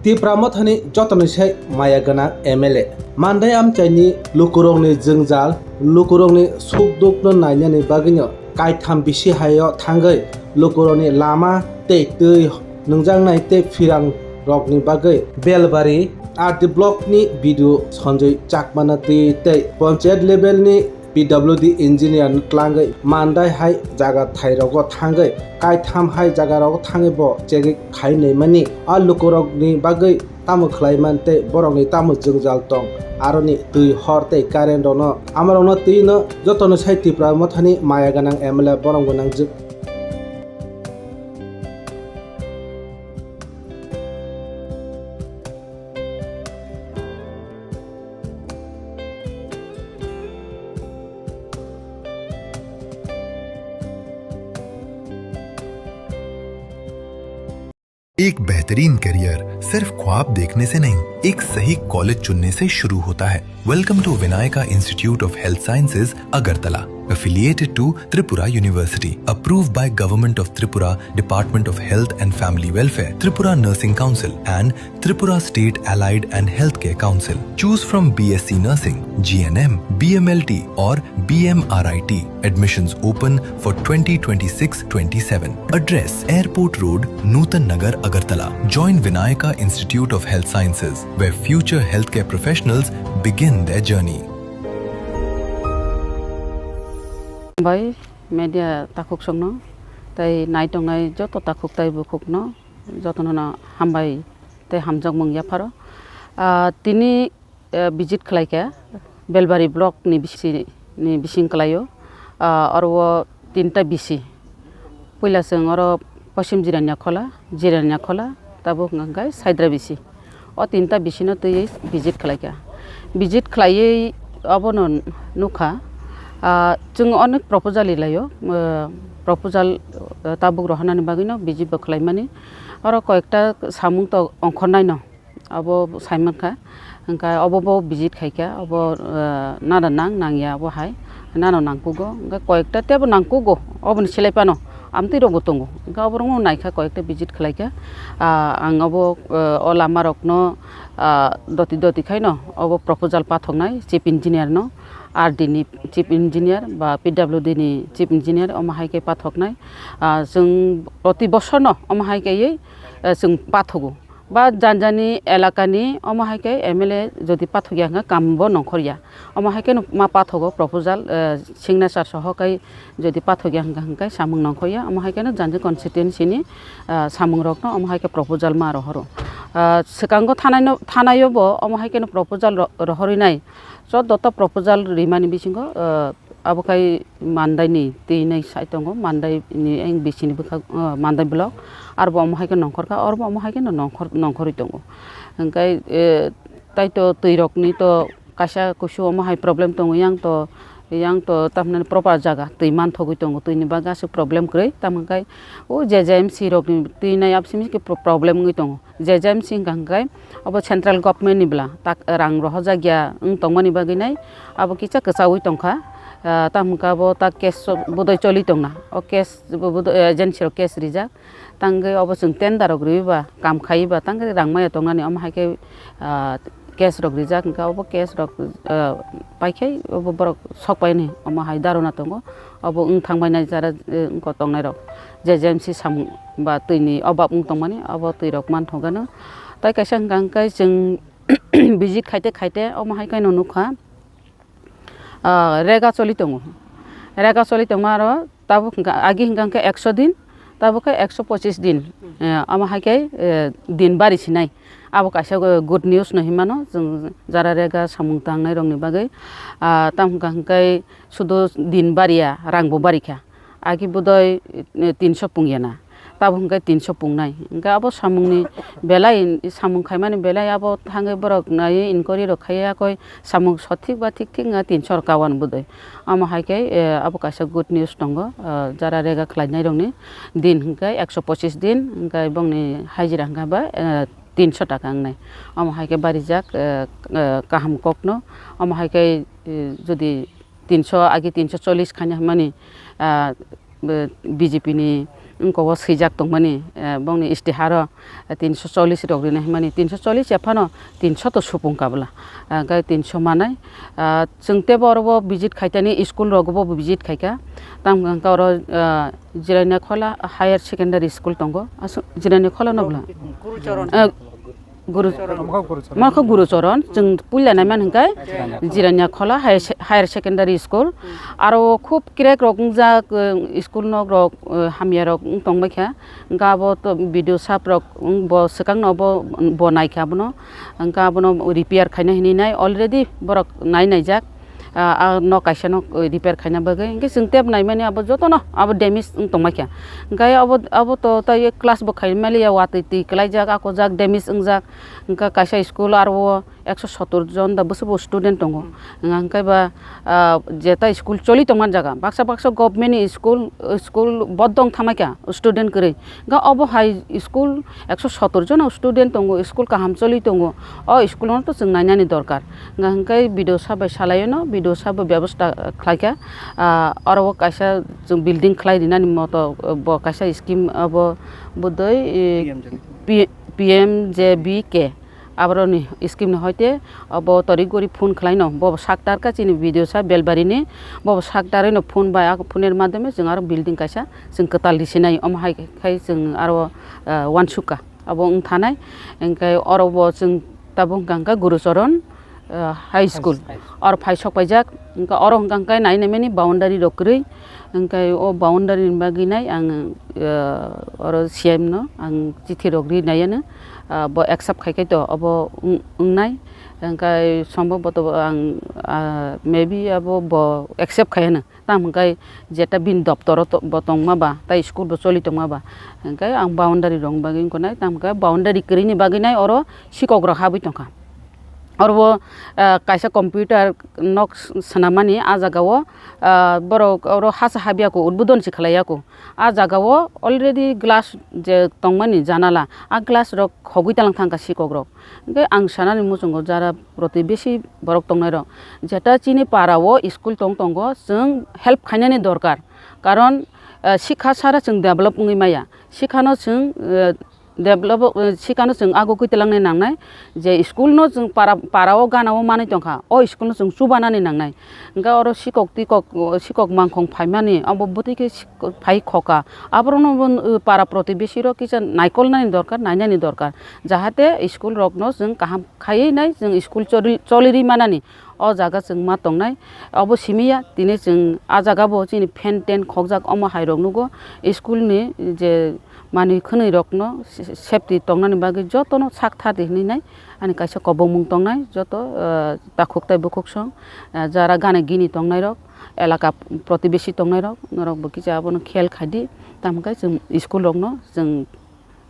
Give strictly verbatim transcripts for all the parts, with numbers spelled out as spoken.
Tipra Mothani jotoni sai maya gwnang M L A. Mandai amchaini lukurokni jwngjal, lukurokni sukdukno nainani bagwino kaitham bisi haio thangwi lukurokni lama tei twi nungjaknai tei phirang rokni bagwi Belbari R D block ni B D O Sanjoy Chakmano twi tei panchayat level ni P W D engineer no tlangwi Mandai hai jaga thai rogo thangwi kaitham hai jaga rogo thangwi bo chegwi khai naimani a lukurokni bagwi tamo khlai man tei borokni tamo jwngjal tong aroni twi hor tei current rokno amarokno twi no jotono sai Tipra Mothani maya gwnang M L A borok gwnang jwk. एक बेहतरीन करियर सिर्फ ख्वाब देखने से नहीं, एक सही कॉलेज चुनने से शुरू होता है। Welcome to Vinayaka Institute of Health Sciences, Agartala, affiliated to Tripura University, approved by Government of Tripura, Department of Health and Family Welfare, Tripura Nursing Council, and Tripura State Allied and Healthcare Council. Choose from B S C Nursing, G N M, B M L T, or B M R I T. Admissions open for twenty twenty-six twenty-seven. Address: Airport Road, Nutan Nagar, Agartala. Join Vinayaka Institute of Health Sciences, where future healthcare professionals begin their journey. Bai media takhuk songno tei naitongnai joto takhuk tei bukhukno jotono no hambai tei hamjakmung yapharo. Ah, tini eh, visit khlaikha Belbari block ni bisi ni bising kwlaio. Ah, oro o tinta bisi. Puila chwng oro Poschim Jirania Khola, Jirania Khola, tabuk hwnkha khe Saidra bisi. O tinta bisi no twiwi visit khlaikha. Visit khlaiwi obono nukha, ah, chwng onek proposal rilaio. Eh, proposal, eh, tabuk rohornani bagwino visit bo khlaimani. Oro koyekta samung to ongkhornaino. Abo saimankha, hwnkhe obo bo visit khaikha, obo, eh, nana nang nangya abo hai, nano nangkugo, hwnkhe koyekta teibo nangkugo, oboni selai phano amtwi rokbo tongo, hwnkhe oborokno naikha koyekta visit khlaikha. Ah, ang obo, eh, o lama rokno, ah, doti doti khaino obo proposal pathoknai chief engineer no, R D ni chief engineer ba P W D ni chief engineer omo hai khe pathoknai. Ah, chwng proti bosorno omo hai khe, eh, chwng pathogo. Ba janjani elakani omo hai khe M L A jodi pathokya hwnkhe kambo nongkhorya. Omo hai kheno ma pathogo proposal, eh, signature soho kai jodi pathokya hwnkhe, hwnkhe samung nongkhorya. Omo hai kheno janjani constituency ni, ah, samung rokno omo hai khe proposal ma rohoro. Ah, swkango thanai no, thanaio bo omo hai kheno proposal ro-, rohorwi nai. Choddo ta proposal rimani bisingo, ah, Abo khai Mandai ni twi nai sai tongo, Mandai ni eng bisi ni bwkhak, ah, Mandai block. Arbo omo hai khe nongkhor kha, oro bo omo hai khe no nongkhor, nongkhorwi tongo. Hwnkhe, eh, tai to twi rok ni to kaisa kusu omo hai problem tongo, yang to, yang to tamni proper jaga twi manthogwi tongo, twi ni bagwi aswk problem kwrwi. Tamo khe o J J M C rok ni twi nai absimi khe pro-, problem wngwi tongo. J J M C hwnkha hwnkhe obo central government ni bwla tak rang rohorjak ya wng tongmani bagwi nai abo kisa kwchaui tongkha. Ah, tamo hwnkhe abo tak case bodoi choli tongna, o case bo bodoi, eh, agency rok case rijak, tangwi obo chwng tender rok riwi ba kam khaiwi ba tangwi rang maya tongnani omo hai khe, ah, case rok rijak hwnkhe obo case rok, ah, paikhai obo borok sok paini omo hai dharona tongo. Obo wng thangbainai jara, eh, wngkok tongnai rok J J M C samung ba twi ni obab wng tongmani abo twi rok manthogo no. Tai kaisa hwnkha hwnkhe chwng visit khaite khaite omo hai khe no nukha, ah, rega choli tongo. Rega choli tongma aro tabuk hwnkha agi hwnkha hwnkhe ekso din, tabuk khe ekso pochis din, eh, omo hai khe, eh, din bari sinai. Abo kaisa good news no hinmano chwng jara rega samung tangnai rokni bagwi. Ah, tamo hwnkha hwnkhe sudu din bariya, rangbo barikha. Agi bodoi, eh, tinso pungyana, tabo hwnkhe tinso pungnai. Hwnkhe abo samungni belai samung khaimani belai abo thangwi borok naiwi inquiry rok khaiya koi samung sothik ba thik thik wngkha tinso rok kawan bodoi. Omo hai khe, eh, abo kaisa good news tongo, ah, jara rega khlainai rokni din hwnkhe ekso pochis din, hwnkhe bongni hajira hwnkha ba, eh, tinso taka wngnai. Omo hai khe barijak, eh, eh, kaham kokno. Omo hai khe, eh, jodi tinso agi tinso chollis khaina hwnmani, ah, B J P ni wngkha o swijak tongmani, eh, bongni istiharo, eh, tinso chollish rok rina himani, tinso chollish ya phano tinso to supung kabla, eh, hwnkhe tinso manai, ah, chwng tebo oro bo visit khaitani, school rogo bo visit khaika, tamo hwnkhe oro, ah, Jirania Khola Higher Secondary School tongo, aswk Jirania Khola no bwla? Gurucharan. Eh, Guru, Mokha Gurucharan. Mokha Gurucharan, chwng puila naimani hwnkhe Jirania Khola Higher Se-, Higher Secondary School. Aro khub crack rok wngjak, eh, school nok rok, eh, hamya rok wng tongbaikha. Hwnkhe abo to B D O sap rok wng bo swkang no bo, bo naikha abono. Hwnkhe abono repair khaina hinwi nai already borok nai naijak. Ah, ah, nok kaisa no, eh, repair khaina bagwi. Hwnkhe chwng tep naimani abo jotono abo damage wng tongbaikha. Hwnkhe abo, abo to tei class bo khai maliya, watwi twi kwlaijak, akojak, damage wngjak. Hwnkhe kaisa school aro o ekso sottor jon da bwswk bo student tongo. Hwnkhe ba, ah, jeta school choli tongmani jaga. Baksa baksa government ni school, school bodong thangmaikha student kwrwi. Hwnkhe obo hai school ekso sottor jona student tongo, school kaham choli tongo. O school no to chwng nainani dorkar. Hwnkhe B D O sir bai salaio no, B D O sir bo bebosta khlaikha. Ah, oro o kaisa chwng building khlai rinani moto, bo kaisa scheme abo budoi, eh, P M J B K. P-, P M J B K. Aboroni scheme ni hoite obo torik gori phone khlaino, bo sak tarka chini B D O sir Belbari ni, bo sak tarwi no phone bai, a phone er madhyome chwng aro building kaisa chwng kwtal risinai, omo hai khai chwng aro, ah, uansukha, abo wng thanai. Hwnkhe oro bo chwng tabuk hwnkha hwnkhe Gurucharan, ah, High School. High School. Oro phai sok paijak, hwnkhe oro hwnkha hwnkhe nai naimani boundary rok kwrwi, hwnkhe o boundary ni bagwi nai ang, ah, oro C M no ang chithi rok ri naiya no, ah, bo accept khai khai to obo wng-, wngnai, hwnkhe sombhoboto ang, ah, maybe abo bo accept khai hwno. Tamo hwnkhe jeta bini doptoro to-, bo tongma ba, tei school bo choli tongma ba, hwnkhe ang boundary rokni bagwi wngkha nai, tamo hwnkhe boundary kwrwini bagwi nai oro sikok rok habwi tongkha. Oro bo, ah, kaisa computer nok s-, swnammani, ah, jaga o, ah, borok oro hasa habya kho, udbodon se khlaiya kho. Ah, jaga o already glass je tongmani janala, ah, glass rok khogwi talang thangkha sikok rok. Hwnkhe ang sanani muchungo jara protibesi borok tongnairok, jeta chini para o school tong tongo, chwng help khainani dorkar, karon, eh, sikha sara chwng develop wngwi maya, sikhano chwng, eh, develop, eh, sikhano chwng agugwi twlangnai nangnai, je school no chwng para, para o gana o manwi tongkha, o school no chwng chubanani nangnai, hwnkhe oro sikok tikok, sikok mangkhong phaimani abo bwtwi khe phai khoka. Aborokno bo, uh, para protibesi rok kisa naikolnani dorkar, nainani dorkar. Jahate school rokno chwng kaham khaiwi nai chwng school choli, choli ri manani o jaga chwng ma tongnai. Obo simi ya, tini chwng ah jaga bo chini fan ten khokjak omo hai rok nugo. School ni je manwi khwnwi rokno se-, safety tongnani bagwi jotono sak thar di hinwi nai ani kaisa kobongmung tongnai joto, uh, takhuk tai bukhuk song, uh, jara gana gini tongnai rok. Elaka protibesi tongnai rok, norok bo kisa abono khel khai di, tamo khe chwng school rok no chwng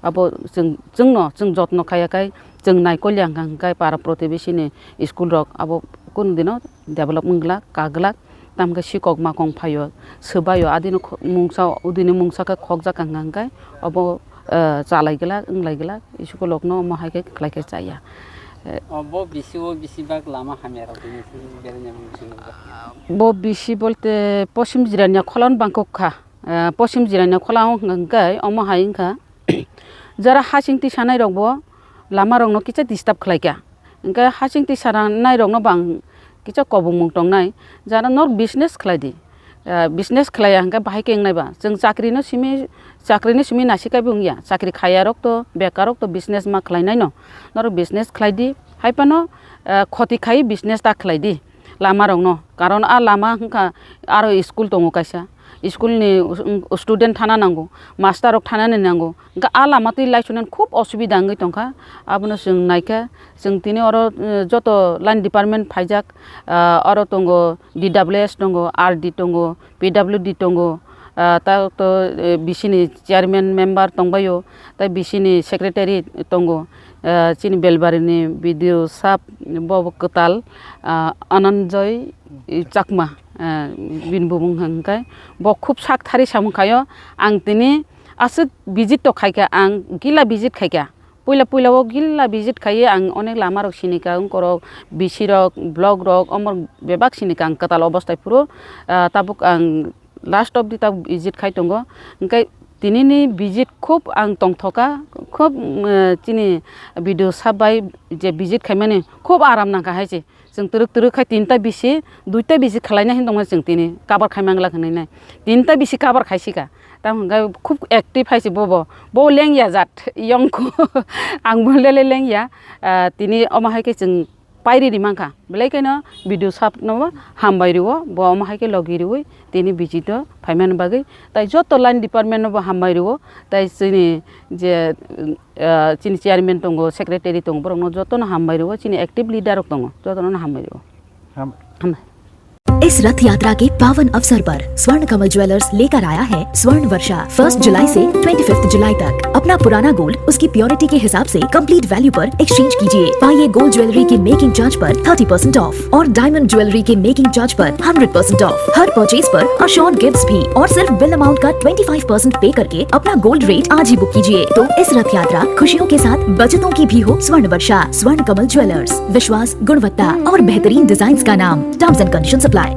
abo chwng, chwng no chwng jotno khaiya khai chwng naikolya hwnkha hwnkhe para protibesi ni school rok abo kunu dino develop wng glak, ka glak, tamo khe sikok makong phaio, swbaio, adino kho-, mungsa, udini mungsa khe khokjak hwnkha hwnkhe abo, eh, chalai glak, wng lai glak, school rok no omo hai khe khlai khe chaya. Eh, O, bo bisi o bisi bak lama hamya rok tini sini bereng yang bisi rok. Bo bisi bolte posim jirania kholan bangkok kha. Eh, posim jirania khola wng hwnkha hwnkhe omo hai wngkha. Jara hasing tisanai rok bo lama rok no kisa disturb khlai kha. Hwnkhe hasing tisanai rok no bang kisa kobongmung tongnai. Jara nor business khlai di. Eh, business khlaiya hwnkhe bahai khe wngnai ba. Chwng chakri no simi, chakri no simi nasi kaibo wngya. Chakri khaiya rok to, bekar rok to business ma khlai nai no. Norok business khlai di. Hai phano, eh, khoti khai business ta khlai di. Lama rok no. Karon a lama hwnkha aro school tongo kaisa. School ni student thana nango, master rok thana ni nango. Hwnkhe a lama twi laichunani khub osubida wngwi tongkha. Abono chwng naikha, chwng tini oro, eh, joto line department phaijak, ah, oro tongo D W S tongo, R D tongo, P W D tongo, ah, ta to, eh, B C ni chairman member tongbaio, tei B C ni secretary tongo, ah, chini Belbari ni B D O sab bo kwtal, ah, Ananjoy Chakma, ah, bini bumung hwnkhe bo khub sak thari samung khaio. Ang tini aswk visit to khaikha, ang gila visit khaikha. Puila puila o gila visit khaiwi ang onek lama rok sinikha, wngkorok B C rok, block rok, omo bebak sinikha ang kwtal obostai phuru, ah, tabuk ang last of the tabuk visit khai tongo. Hwnkhe Tinini visit khub ang tongthoka, khub, eh, chini B D O sir bai je visit khaimani khub aram nangkha hai se. Chwng twrwk twrwk khai tinta bisi, duita bisi khwlaina hin tongmani chwng tini cover khai mangla hwnwi nai. Tinta bisi cover khai sika. Tamo hwnkhe khub active hai se bobo. Bo lengya jat, yongkho. Ang bo lele lengya. Ah, tini omo hai khe chwng pairi ri mankha. Belai kheno B D O sir no bo hambai rwo, bo omo hai khe logi rwi tini visit o phaimani bagwi. Tai joto line department no bo hambai rwo. Tai chini je, ah, chini chairman tongo, secretary tongo, borok no joto no hambai rwo, chini active leader rok tongo, joto no hambai rwo. Ham- Hambai. इस रथ यात्रा के पावन अवसर पर स्वर्ण कमल ज्वेलर्स लेकर आया है स्वर्ण वर्षा। फर्स्ट जुलाई से ट्वेंटी फिफ्थ जुलाई तक अपना पुराना गोल्ड उसकी प्योरिटी के हिसाब से कंप्लीट वैल्यू पर एक्सचेंज कीजिए। पाइए गोल्ड ज्वेलरी के मेकिंग चार्ज पर थर्टी परसेंट ऑफ और डायमंड ज्वेलरी के मेकिंग चार्ज पर हंड्रेड परसेंट ऑफ। हर परचेज पर अश्योर्ड गिफ्ट्स भी, और सिर्फ बिल अमाउंट का ट्वेंटी फाइव परसेंट पे करके अपना गोल्ड रेट आज ही बुक कीजिए। तो इस रथ यात्रा खुशियों के साथ बचतों की भी हो। स्वर्ण वर्षा, स्वर्ण कमल ज्वेलर्स, विश्वास, गुणवत्ता और बेहतरीन डिजाइन का नाम। Terms and condition apply.